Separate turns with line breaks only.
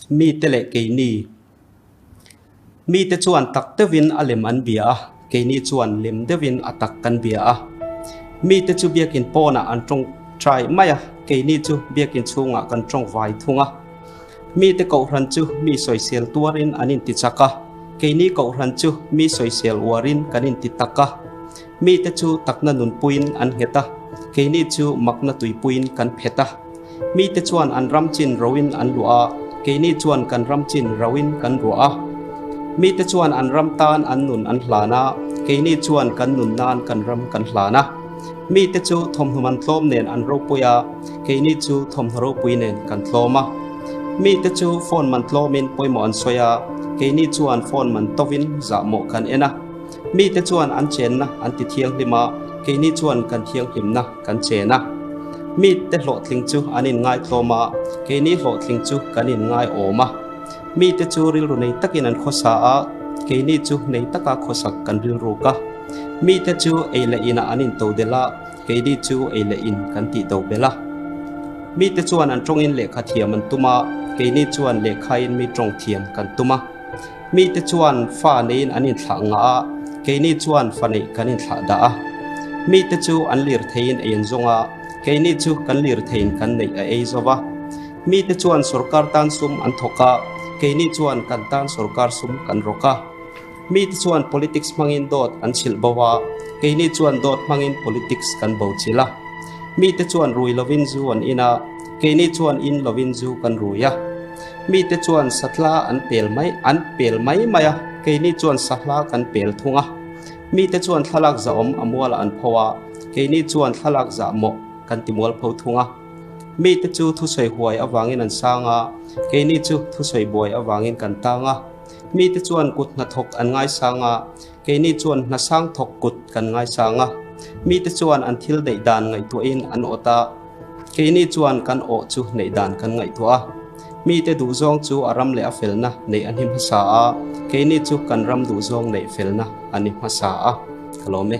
Mite leh keini. Mite chuan tak deuhin a lem an bia a, keini chuan lem deuhin a tak kan bia a. Mite chu biakin pawnah an tawngtai mai a, keini chu biakin chhungah kan tawngvai thung a. Mite kohhran chu mi sawisel tuarin an inti chak a, keini kohhran chu mi sawisel uarin kan inti tak a. Mite chu takna nunpuiin an nghet a, keini chu makna tuipuiin kan phet a. Mite chuan an ram chin roin an luah a, keini chuan kan ram chin roin kan ruah a. Mite chuan an ram tan an nun an hlan a, keini chuan kan nun nan kan ram kan hlan a. Mite chu thawmhnaw man tlawm nen an ropui a, keini chu thawmhnaw ropui nen kan tlawm a. Mite chu phone man tlawmin pawimawh an sawi a, keini chuan phone man tovin zahmawh kan en a. Mite chuan an chenna an ti thianghlim a, keini chuan kan thianghlimna kan chen a. Mite hlawhtling chu an inngaitlawm a, keini hlawhtling chu kan inngaiawm a. Mite chu rilru nei takin an khawsa a, keini chu nei taka khawsak kan rilruk a. Mite chu ei leh inah an intodelh a, keini chu ei leh in kan tihto belh a. Mite chuan an tawngin lehkha thiam an tum a, keini chuan lehkhain mi tawng thiam kan tum a. Mite chuan fa neiin an inthlah ngah a, keini chuan fa neih kan inthlah dah a. Mite chu an lir theiin ei an zawng a, keini chu kan lir theiin kan neih a ei zo va. Mite chuan sorkar tan sum an thawk a, keini chuan kan tan sorkar sum kan rawk a. Mite chuan politics hmangin dawt an chhilh bo a, keini chuan dawt hmangin politics kan bo chilh a. Mite chuan rui lovin zu an in a, keini chuan in lovin zu kan rui a. Mite chuan satla an pel mai an pel mai mai a, keini chuan sahla kan pel thung a. Mite chuan thlalak zahawm a mualah an pho a, keini chuan thlalak zahmawh kan ti mual pho thung a. Mite chu thusawi huai avangin an sang a, keini chu thusawi buai avangin kan tang a. Mite chuan kut hnathawk an ngaisang a, keini chuan hnasang thawk kut kan ngaisang a. Mite chuan an thil neih dan ngaihtuahin an awt a, keini chuan kan awh chu neih dan kan ngaihtuah a. Mite duhzawng chu a ram leh a felna neih a ni hmasa a, keini chu kan ram duhzawng neih felna a ni hmasa a. Ka lawm e.